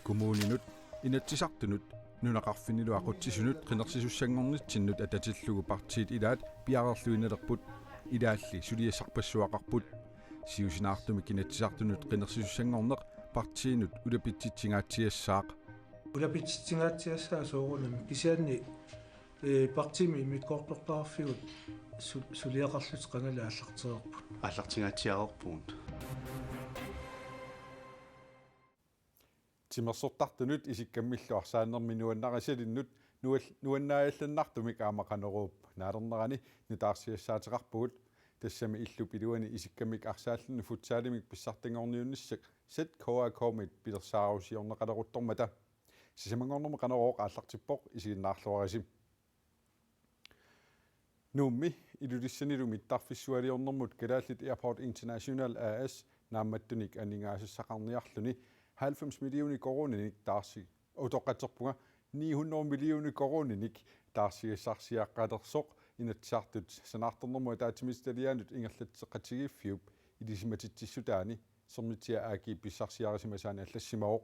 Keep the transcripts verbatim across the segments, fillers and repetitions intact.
Kommuninut, Inatsisartunut, nunaqarfinnilu aqutsisunut qinersisussanngornitsinnut atatillugu partiit ilaat piareerluinnalerput, ilaalli suliassarpassuaqarput. Siusinaartumik Inatsisartunut qinersisussanngorneq partiinut ulapitsitsingaatsiassaaq. Ulapitsitsingaatsiassaaq soorunami, kisianni, ee, partiimi immikkoortortaqarfigut su-, suliaqarlutik qangali aallartereerput. Aallartingaatsiareerpugut. Timersortartunut isikkammillu arsaannermi nuannarisalinnut nual-, nuannaallannartumik aamma Qanoruup naalernerani nutaarsiassaateqarpugut. Tassami illup iluani isikkamik arsaalluni futsalimik pissartanngorniunnissaat Z K A K-mit pilersaarusiorneqaleruttormata. Sisamanngornermi Qanorooq aallartippoq, isiginnaarluarisi. Nuummi Ilulissanilu mittarfissualiornermut Kalaallit Airport International A/S naammattunik aningaasassaqarniarluni halvfems millioner koruuninik taarsi-, utoqqatserpunga, ni hundrede millioner koruuninik taarsigassarsiaqalersoq Inatsisartut sanaartornermut ataatsimiititaliaanut ingerlatseqatigiiffiup ilisimatitsissutaani Sermitsiaq A/S pissarsiarisimasaani allassimavoq.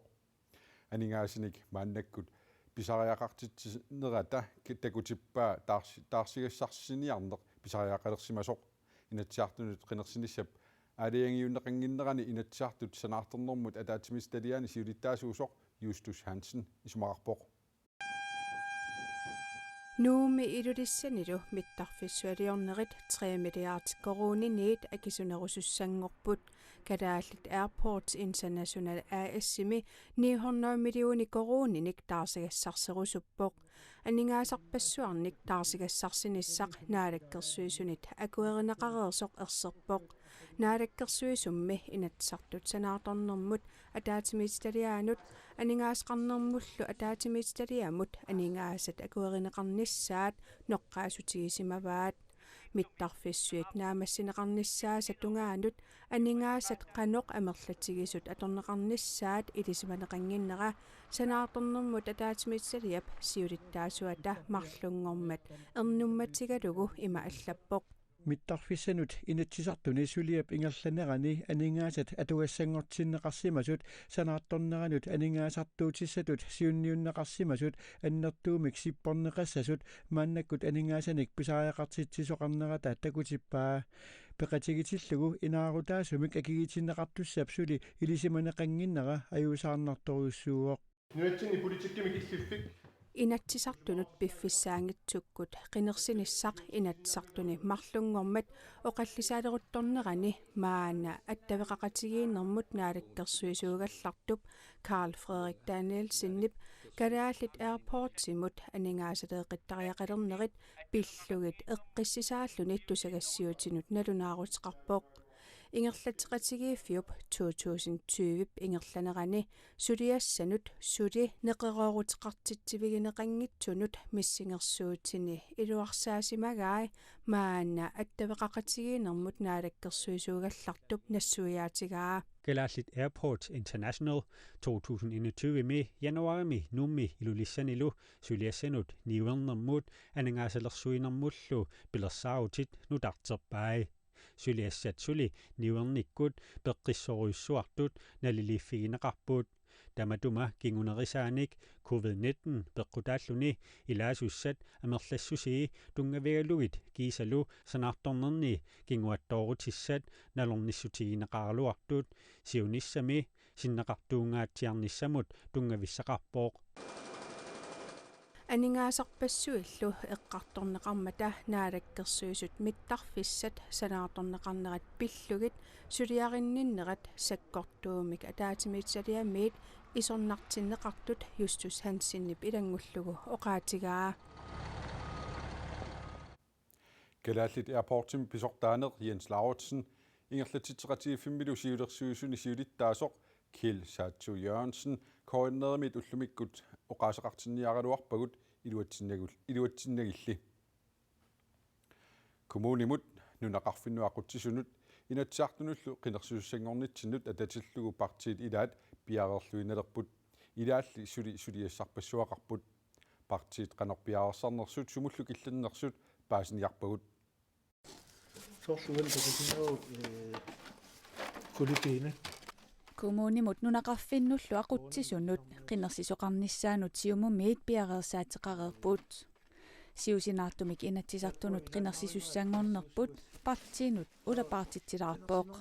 Aningaasanik maannakkut pisariaqartitsinerata ki-, takutippaa taarsi-, taarsigassarsiniarneq pisariaqalersimasoq. Inatsisartunut qinersinissap aalajangiunneqannginnerani Inatsisartut sanaartornermut ataatsimiititaliaani siulittaasuusoq Justus Hansen isumaqarpoq. Nuummi Ilulissanilu mittarfissualiornerit tre milliard koruuniniit akisunerusussanngorput. Kalaallit Airports International A/S-imi ni hundrede millioner koruuninik taarsigassarserusuppoq. Aningaasarpassuarnik taarsigassarsinissaq Naalakkersuisunit akuerineqareersoq erserpoq. Naalakkersuisummi Inatsisartut sanaartornermut ataatsimiititaliaanut aningaasaqarnermullu ataatsimiititaliamut aningaasat akuerineqarnissaat noqqaassutigisimavaat. Mittarfissuit naammassineqarnissaasa tungaanut aningaasat qanoq amerlatigisut atorneqarnissaat ilisimaneqannginnera sanaartornermut ataatsimiititaliap siulittaasuata marlunngormat ernummatigalugu ima allappoq. Mittarfissanut Inatsisartuni suliap ingerlanerani aningaasat atugassanngortinneqarsimasut, sanaartorneranut aningaasartuutissatut siunniunneqarsimasut annertuumik sipporneqassasut maannakkut aningaasanik pisariaqartitsisoqarnerata takutippaa. Peqatigitillugu inaarutaasumik akigitinneqartussap suli ilisimaneqannginnera ajuusaarnartorujussuuvoq. Nunatsinni politikkimik illiffik. Inatsisartunut piffissaanngitsukkut qinersinissaq Inatsisartuni marlunngormat oqallisaaleruttornerani maanna attaveqaqatigiinnermut naalakkersuisuugallartup Karl Frederik Danielsenip Kalaallit Airportsimut aningaasaleeqittariaqalernerit pillugit eqqissisaalluni tusagassiuutinut nalunaaruteqarpoq. Ingerlatseqatigiiffiup to tusind tyve ingerlanerani suliassanut suli neqerooruteqartitsivigineqanngitsunut missingersuutini iluarsaasimagai maanna attaveqaqatigiinnermut naalakkersuisuugallartup nassuiaatigaa. Kalaallit Airports International to tusind enogtyve-mi januarimi Nuummi Ilulissanilu suliassanut niuernermut aningaasalersuinermullu pilersaarutit nutarterpai. Suliassat suli niuernikkut peqqissorujussuartut naliliiffigineqarput. Tamatuma kingunerisaanik covid nitten peqqutaalluni ilaasussat amerlassusii tunngavigalugit kiisalu sanaartornerni kinguattoorutissat nalornissutigineqaraluartut siunissami sinneqartuungaatsiarnissamut tunngavissaqarpoq. Aningaasarpassuillu eqqartorneqarmata Naalakkersuisut mittarfissat sanaartorneqarnerat pillugit suliarinninnerat sakkortuumik ataatsimiititaliamiit isornartinneqartut Justus Hansenip ilanngullugu oqaatigaa. Kalaallit Airportsimi pisortaaneq Jens Lauritsen, ingerlatitseqatigiiffimmilu siulersuisuni siulittaasoq Kjeld Saatsu Jørgensen, K N R-imiit ullumikkut oqaaseqartinniaraluarpagut iluatsinnagul-, iluatsinnagilli. Kommunimut, nunaqarfinnut aqutsisunut, Inatsisartunullu qinersisussanngornitsinnut atatillugu partiit ilaat piareerluinnalerput. Ilaalli suli suliassarpassuaqarput. Partiit qanoq piareersarnersut sumullu killinnersut paasiniarpagut. Soorlu uani takusinnaavat, ee, kollegiinit. Kommunimut nunaqarfinnullu aqutsisunut qinersisoqarnissaanut Siumumiit piareersaateqareerput. Siusinaartumik Inatsisartunut qinersisussanngornerput partiinut ulapaartitsilaarpoq.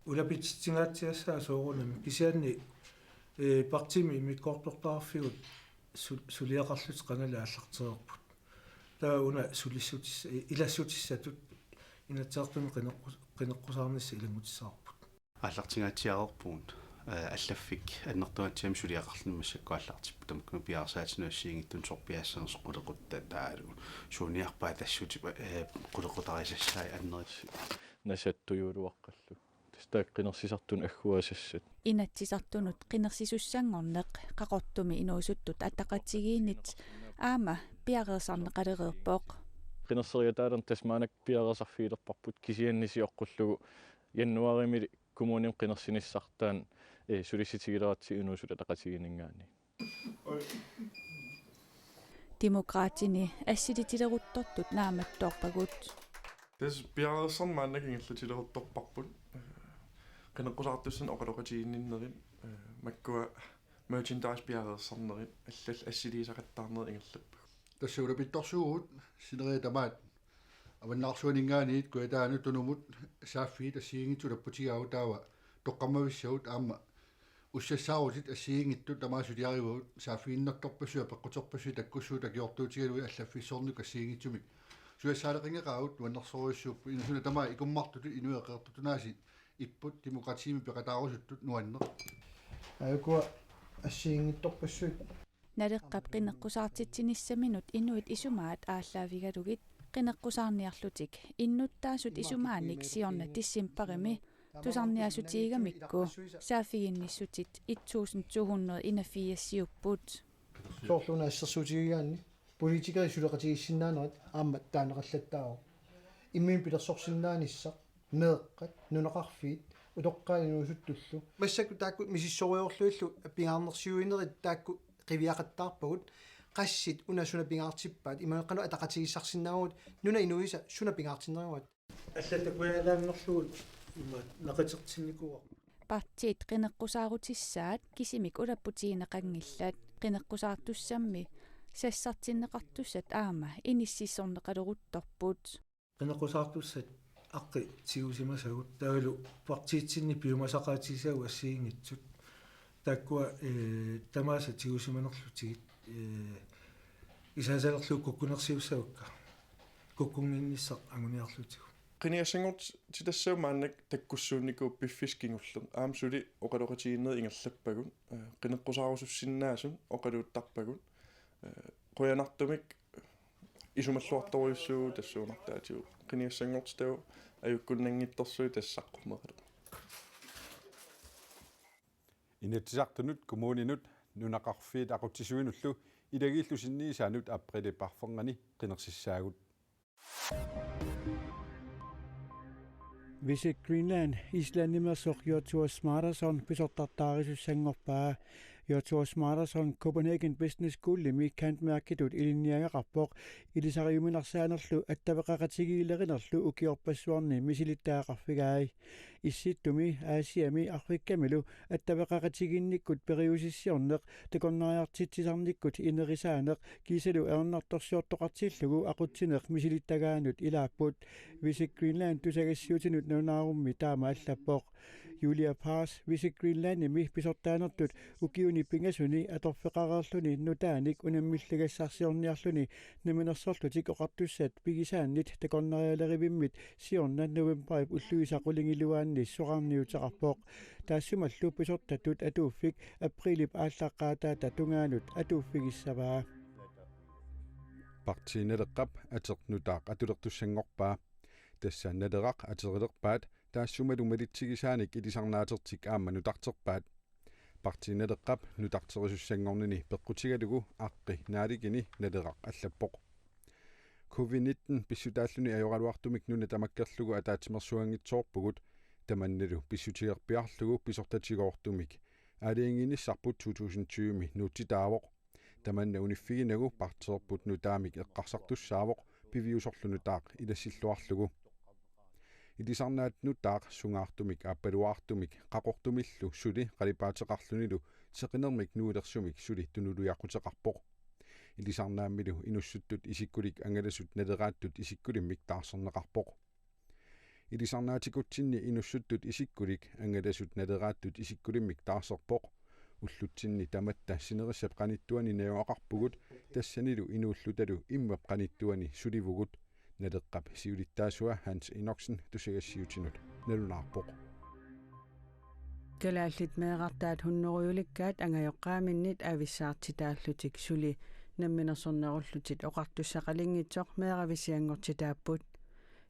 Ulapitsitsingaatsiassaaq soorunami kisianni, ee, partiimi immikkoortortaqarfigut su-, suliaqarlutik qangali aallartereerput. Taava una sulissutissa-, ilassutissatut Inatsisartuni qineqqus-, qineqqusaarnissaq ilanngutissavarput. Aallartingaatsiareerpugut, ee, allaffik annertungaatsiamik suliaqarluni massakkut aallartippoq, tamakku piareersaatinut assigiinngitsunut sorpiaassanersoq qulequttat taavalu suuniarpaat tassutip, ee, qulequtarisassai annerisi. Nasattujuuluaqqallu. Tassa taakku qinersisartunut agguaasassat. Inatsisartunut qinersisussanngorneq Qaqortumi inuusuttut ataqatigiinnit aamma piareersarneqalereerpoq. Qinerseriataalerneq tassa maannakkut piareersarfigilerparput, kisianni sioqqullugu januaarimi kommunimi qinersinissaq taanna, ee, sulissutigileratsigit inuusuttut ataqatigiinninngaanniit. Demokraatini assilitileruttortut naammattoorpagut. Tassa piareersarneq maannakkut ingerlatileruttorparput. Qineqqusaartussanik oqaloqatigiinninnerit, ee, makkua merchandise piareersarnerit, allallu assiliisaqattaarnerit ingerlappagut. Tassa ulapittorsuugut sineriak tamaat Avannaarsuaninngaanniit Kujataanut Tunumut saaffiit assigiinngitsut ulapputigaavut, taava toqqammavissagut aamma ussassaarutit assigiinngitsut tamaasa suliarivagut, saaffiginnittorpassuit apeqquterpassuit takkussuit akiortuutigalugit allaffissornikkut assigiinngitsumik. Suliassaaleqinngeqaagut, nuannersorujussuupput, inuusuttut tamaasa ikummartutut inuit eqqartortut aasiit ipput, demokratiimik peqataarusuttut, nuanneq. Aajukua assigiinngitsorpassuit. Naleqqap qineqqusaartitsinissaminut inuit isumaat aallaavigalugit qineqqusaarniarlutik innuttaasut isumaannik siorna decembarimi tusarniaassutigigamikku saaffiginnissutit et tusind to hundrede enogfirsiupput. Soorlu una assersuutigigaanni politikerit suleqatigiissinnaanerat aamma taaneqallattaarpoq. Imminut pilersorsinnaanissaq, meeqqat, nunaqarfiit, utoqqaat inuusuttullu. Massakkut taakku misissorujorlugillu pingaarnersiuinerit taakku qiviaqattaarpagut, qassit una suna pingaartippaat, imaluunniit qanoq ataqatigiissaarsinnaavugut, nunap inuisa suna pingaartinneruat. Allat takujaalaannerlugu ima naqitertinnikuuarput. Partiit qineqqusaarutissaat kisimik ulapputigineqanngillat, qineqqusaartussammi sassartinneqartussat aamma inississorneqaleruttorput. Qineqqusaartussat aqqi tigusimasagut, taavalu partiitsinni piumasaqaatigisagut assigiinngitsut. Taakkua, ee, tamaasa tigusimanerlutigit, ee, isaasalerlugu kukkunersiussavakka. Kukkunnginnissaq anguniarlutigu. Qinigassanngortitassagut maannakkut takkussuunnikuupput piffissaq kingulleq. Aamma suli oqaloqatigiinnerit ingerlappagut, ee, qineqqusaarusussinnaasut oqaluuttarpagut. Ee, qujanartumik isumalluartorujussuuvugut tassuunartaatigut. Qinigassanngortitagut ajukkunnanngitsorsuit tassa saqqummeqalerput. Inatsisartunut, kommuninut, nunaqarfiit aqutsisuinullu ilagiillu sinniisaanut aprilip arfernganni qinersissaagut. Visit Greenland Islandimersoq Jotsua Smárason pisortartaarisussanngorpaa. Jotsua Smárason Copenhagen Business Schoolimi cand.mercitut ilinniagaqarpoq, ilisariuminarsaanerlu attaveqaqatigiilerinerlu ukiorpassuarni misilittagaqarfigai. Issittumi, Asiami Afrikamilu attaveqaqatigiinnikkut periusissiorneq, takornariartitsisarnikkut inerisaaneq kiisalu ajornartorsiortoqartillugu aqutsineq misilittagaannut ilaapput. Visit Greenland tusagassiuutinut nalunaarummi taama allappoq. Julia Paas Visit Greenlandimi pisortaanertut ukiuni pingasuni atorfeqareerluni nutaanik unammilligassarsiorniarluni Namminersorlutik Oqartussat pigisaannit takornarialerivimmit siorna novembarip ulluisa qulingiluaanni soraarniuteqarpoq. Taassumalu pisortatut atuuffik aprilip aallaqqaataata tungaanut atuuffigissavaa. Partii Naleqqap ateq nutaaq atulertussanngorpaa. Tassa Naleraq aterilerpaat, taassumalu malitsigisaanik ilisarnaatertik aamma nutarterpaat. Partii Naleqqap nutarterisussanngornini peqqutigalugu aqqi naalikini Naleraq allappoq. Covid nitten pissutaalluni ajoraluartumik nuna tamakkerlugu ataatsimeersuanngitsoorpugut, tamannalu pissutigerpiarlugu pisortatigoortumik aalajangiinissarput to tusind tyve-mi nuutsitaavoq. Tamanna uniffiginagu partiiorput nutaamik eqqarsartussaavoq piviusorlu nutaaq ilassilluarlugu. Ilisarnaat nutaaq sungaartumik aappaluaartumik Qaqortumillu suli qalipaateqarlunilu seqinermik nuilersumik suli tunuliaquteqarpoq. Ilisarnaammilu inussuttut isikkulik angalasut naleraattut isikkulimmik taarserneqarpoq. Ilisarnaatikutsinni inussuttut isikkulik angalasut naleraattut isikkulimmik taarserpoq. Ullutsinni tamatta sinerissap qanittuani najugaqarpugut, tassanilu inuullutalu immap qanittuani sulivugut. Naleqqap siulittaasua Hans Enoksen tusagassiutinut nalunaarpoq. Kalaallit meerartaat hunnorujulikkaat angajoqqaaminnit avissaartitaallutik suli namminersornerullutik oqartussaqalinngitsoq meeravisianngortitaapput.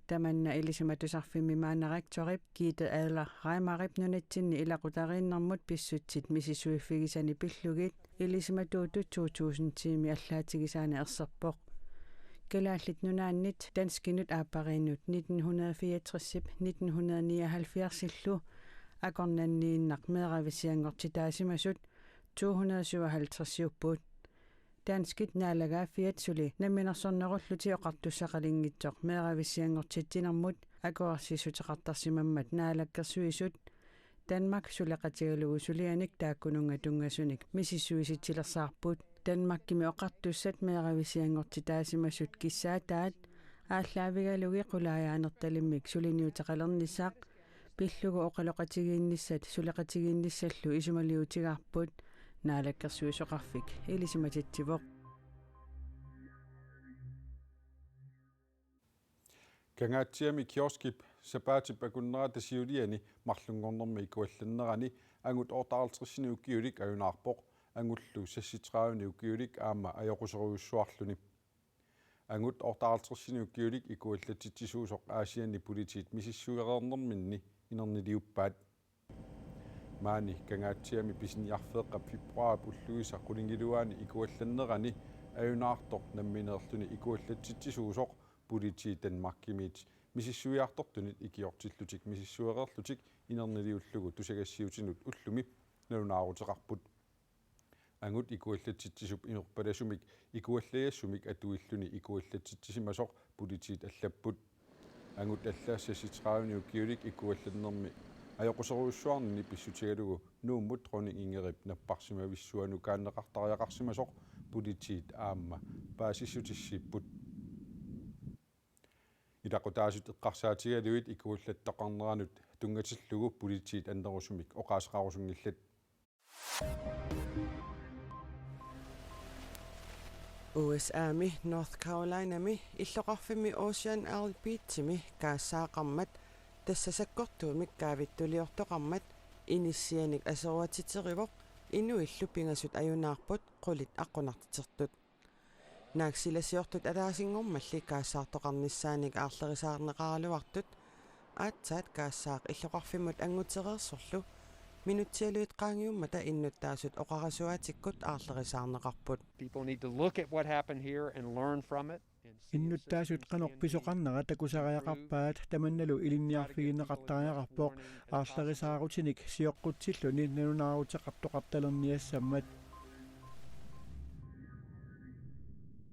Tamanna Ilisimatusarfimmi maanna rektorip Gitte Adler Reimerip nunatsinni ilaqutariinnermut pissutsit misissuiffigisani pillugit ilisimatuutut to tusind-imi allaatigisaani erserpoq. Kalaallit Nunaannit danskinut aappariinnut nitten hundrede fireogtresip nitten hundrede nioghalvfjerdsillu akornanniinnaq meeravisianngortitaasimasut to hundrede syvoghalvtredsiupput. Danskit naalagaaffiat suli namminersornerullutik oqartussaqalinngitsoq meeravisianngortitsinermut akuersissuteqartarsimammat Naalakkersuisut Danmark suleqatigalugu sulianik taakkununnga tunngasunik misissuisitsilersaarput. Danmarkimi oqartussat meeravisianngortitaasimasut kissaataat aallaavigalugit qulaajaanertalimmik suliniuteqalernissaq pillugu oqaloqatigiinnissat suleqatigiinnissallu isumaliutigaarput, Naalakkersuisoqarfik ilisimatitsivoq. Kangaatsiami kioskip sapaatip akunnerata siuliani marlunngornermi ikuallannerani angut otteoghalvtredsini ukiulik ajunaarpoq, angullu seksogtredive ukiulik aamma ajoquserujussuarluni. Angut otteoghalvtredsini ukiulik ikuallatsitsisuusoq Aasianni politiit misissuereernerminni inerniliuppaat. Maani Kangaatsiami pisiniarfeeqqap februaarip ulluisa qulingiluaani ikuallannerani ajunaartoq nammineerluni ikuallatsitsisuusoq politiit Danmarkimiit misissuiartortunit ikiortillutik misissuereerlutik inerniliullugu tusagassiutinut ullumi nalunaaruteqarput. Angut ikuallatsitsisup imerpalasumik ikuallajassumik atuilluni ikuallatsitsisimasoq politiit allapput. Angut alla seksogtredive ukiulik ikuallannermi ajoquserujussuarnini pissutigalugu Nuummut Dronning Ingridip napparsimavissuanukaanneqartariaqarsimasoq politiit aamma paasissutissiipput. Ilaqutaasut eqqarsaatigalugit ikuallattoqarneranut tunngatillugu politiit annerusumik oqaaseqarusunngillat. U S A-mi North Carolina-mi illoqarfimmi Ocean Isle Beach-imi kaassaaqarmat, tassa sakkortuumik kaavittuliortoqarmat, inissianik aseruatiterivoq, inuillu pingasut ajunaarput qulit aqqunartitertut. Naak silasiortut ataasinngormalli kaassaartoqarnissaanik aarlerisaarneqaraluartut, aatsaat kaassaaq illoqarfimmut anngutereersorlu minutsialuit qaangiummata innuttaasut oqarasuaatikkut aarlerisaarneqarput. People need to look at what happened here and learn from it. Innuttaasut qanoq pisoqarnera takusariaqarpaat, tamannalu ilinniarfigineqartariaqarpoq aarlerisaarutinik sioqqutsilluni nalunaaruteqartoqartalerniassammat.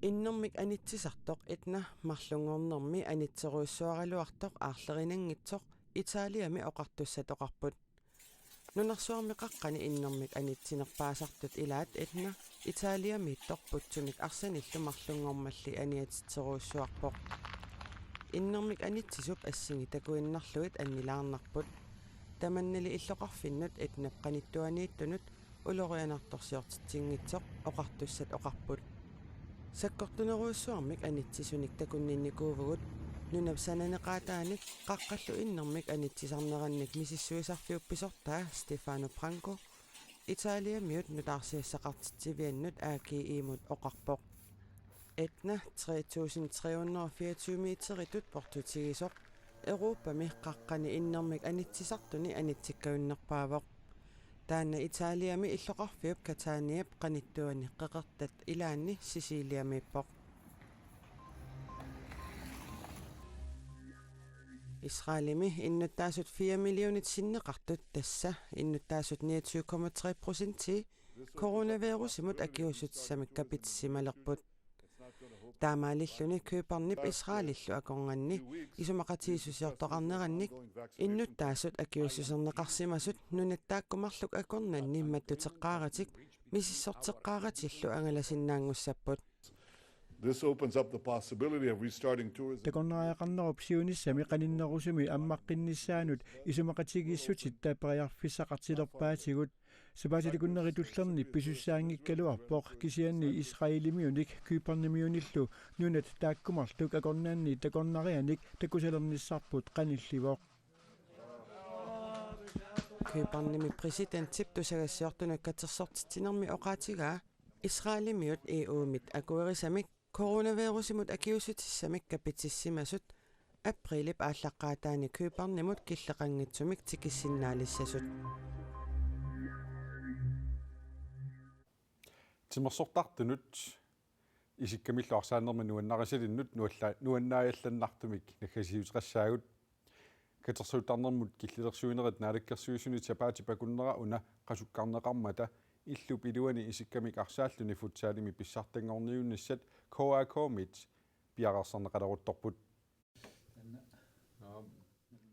Innermik anitsisartoq Etna marlunngornermi anitserujussuaraluartoq aarlerinanngitsoq Italiami oqartussat oqarput. Nunarsuarmi qaqqani innermik anitsinerpaasartut ilaat Etna Italiamiittoq putsumik arsanillu marlunngormalli aniatitserujussuarpoq. Innermik anitsisup assingi takuinnarlugit annilaarnarput. Tamannali illoqarfinnut Etnap qanittuaniittunut ulorianartorsiortitsinngitsoq oqartussat oqarput. Sakkortunerujussuarmik anitsisunik takunninnikuuvugut. Nunap sananeqaataanik qaqqallu innermik anitsisarnerannik misissuisarfiup pisortaa Stefano Branco Italiamiut nutaarsiassaqartitsiviannut A G I-mut oqarpoq. Etna tre tusind tre hundrede og fireogtyve meteritut portutigisoq Europami qaqqani innermik anitsisartuni anitsikkajunnerpaavoq. Taanna Italiami illoqarfiup Cataniap qanittuani qeqertat ilaanni Siciliamiippoq. Israelimi innuttaasut fire millionit sinneqartut, tassa innuttaasut niogtyve komma tre procentii coronavirusimut akiuussutissamik kapitsisimalerput. Taamaalilluni Cypernip Israelillu akornanni isumaqatigiissusiortoqarnerannik innuttaasut akiuussuserneqarsimasut nunat taakku marluk akornanni mattuteqqaaratik misissorteqqaaratillu angalasinnaanngussapput. This opens up the possibility of restarting tourism. Takornariaqarnerup siunissami qaninnerusumi ammaqqinnissaanut isumaqatigiissutitta periarfissaqartilerpaatigut. Sapaatip akunneri tullerni pisussaanngikkaluarpoq kisianni Israelimiunik Cypernimiunillu nunat taakku marluk akornanni takornarianik takusalernissarput qanillivoq. Cypernimi præsidentip tusagassiortunut katersortitsinermi oqaatigaa Israelimiut E U-mit akuerisamik coronavirusimut akiuussutissamik kapitissimasut aprilip aallaqqaataani Cypernimut killeqanngitsumik tikissinnaalissasut. Timersortartunut isikkamillu arsaanermi nuannarisalinnut nualla-, nuannaajallannartumik naggasiuteqassaagut. Katersuuttarnermut killilersuinerit naalakkersuisunit sapaatip akunnera una qasukkarneqarmata illup iluani isikkamik arsaalluni futsalimi pissartanngorniunnissat K A K-mit piareersarneqaleruttorput.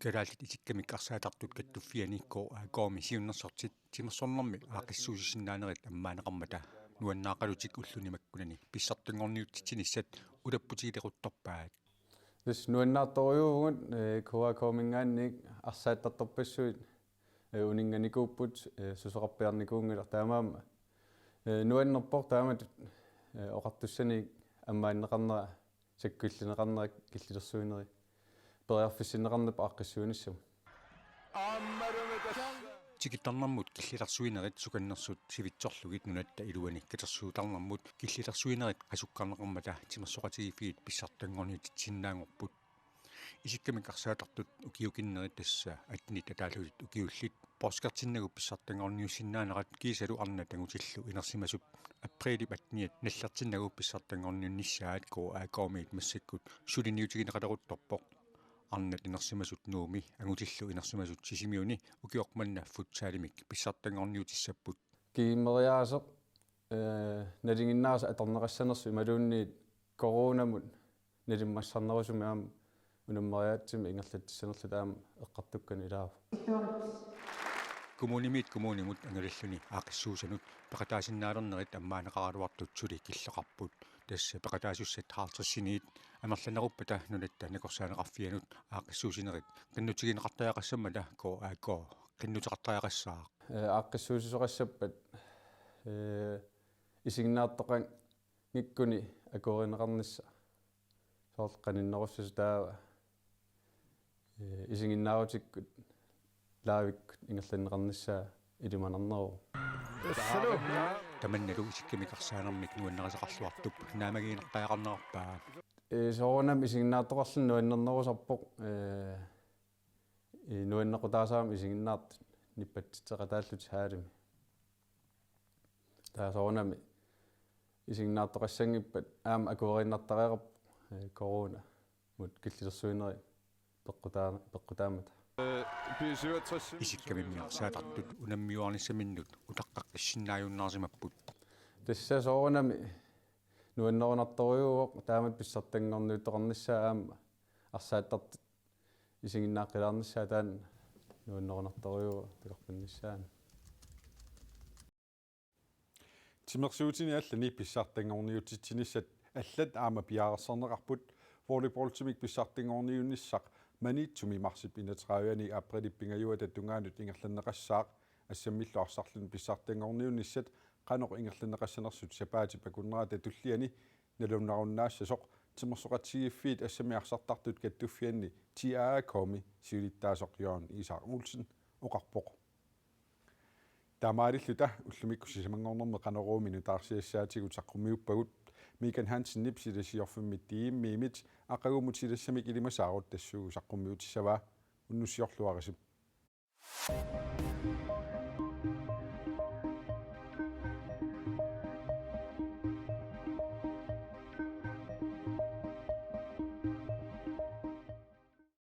Kalaallit isikkamik arsaatartut kattuffianni K A K-mi siunnersortit timersornermi aaqqissuussisinnaanerit ammaaneqarmata nuannaaqalutik ulluni makkunani pissartanngorniutitsinissat ulapputigileruttorpaat. Tassa nuannaartorujuuvugut, eh, K A K-minngaanniit arsaattartorpassuit, eh, uninnganikuupput, eh, susoqarpiarnikuunngilaq taamaammat. Eh, nuannerpoq taamatut, eh, oqartussanik ammaanneqarnera, sakkukillineqarnera killilersuinerit. Periarfissinneqarnerput aaqqissuinissamut. Tikittarnermut killilersuinerit sukannersut sivitsorlugit nunatta iluani katersuuttarnermut killilersuinerit qasukkarneqarmata timersoqatigiiffiit pissartanngorniutitsinnaanngorput. Isikkamik arsaatartut ukiukinnerit tassa attenit ataallutik ukiullit poorskatsinnagu pissartanngorniussinnaanerat kiisalu arnat angutillu inersimasut aprilip atteniat nallertinnagu pissartanngorniunnissaat K A K-miit massakkut suliniutigineqaleruttorpoq. Arnat inersimasut Nuummi angutillu inersimasut Sisimiuni ukioq manna futsalimik pissartanngorniutissapput. Kiimmeriaaseq, eh, nalinginnaasoq atorneqassanersoq imaluunniit coronamut nalimmassarnerusumik aamma unammeriaatsimik ingerlatsissanerluta aamma eqqartukkanik ilaavoq. Kommunimiit kommunimut angalalluni aaqqissuussanut peqataasinnaalernerit ammaaneqaraluartut suli killeqarput. Tassa peqataasussat halvtredsiniit amerlaneruppata nunatta nakorsaaneqarfianut aaqqissuussinerit qinnutigineqartariaqassammata K A K qinnuteqartariaqassaaq. Eh, aaqqissuussisoqassappat, eh, isiginnaartoqanngikkuni akuerineqarnissaq. Soorlu qaninnerussasoq taava, eh, isiginnaarutikkut livekkut ingerlanneqarnissaa ilimanarneruvoq. Tamannalu isikkamik arsaanermik nuannarisaqarluartup naammagiinnartariaqarnerarpaa. Eh, soorunami isiginnaartoqarluni nuannernerusarpoq, eh, i nuannequtaasarami isiginnaartut nippatsitseqataallutik hallimi. Taava soorunami isiginnaartoqassanngippat aamma akueriinnartariaqarpoq, eh, coronamut killilersuinerit peqqutaa-, peqqutaammata. Isikkamimmi arsaatartut unammiuarnissaminnut utaqqeqqissinnaajunnaarsimapput. Tassa soorunami nuannerunartorujuuvoq taamatut pissartanngorniuttoqarnissaa aamma arsaattartut isiginnaaqqilaarnissaa taanna nuannerunartorujuuvoq takorpannissaanut. Timersuutini allani pissartanngorniutitsinissat allat aamma piareersarneqarput. Volleyballtimik pissartanngorniunnissaq Maniitsumi marsip enogtredive-ani aprilip pingajuata tungaanut ingerlanneqassaaq. Assammillu arsarluni pissartanngorniunnissat qanoq ingerlanneqassanersut sapaatip akunnerata tulliani nalunnarunnaassasoq Timersoqatigiiffiit Assammik Arsartartut Kattuffianni T A A K-mi siulittaasoq Jørgen Isak Olsen oqarpoq. Taamaalilluta ullumikkut sisamanngornermi Qanoruumi nutaarsiassaatigut saqqummiuppagut. Mikan Hansenip silasiorfimmit D M-imit aqagumut silassamik ilimasaarut tassuugu saqqummiutissavaa. Unnussiorluaritsi.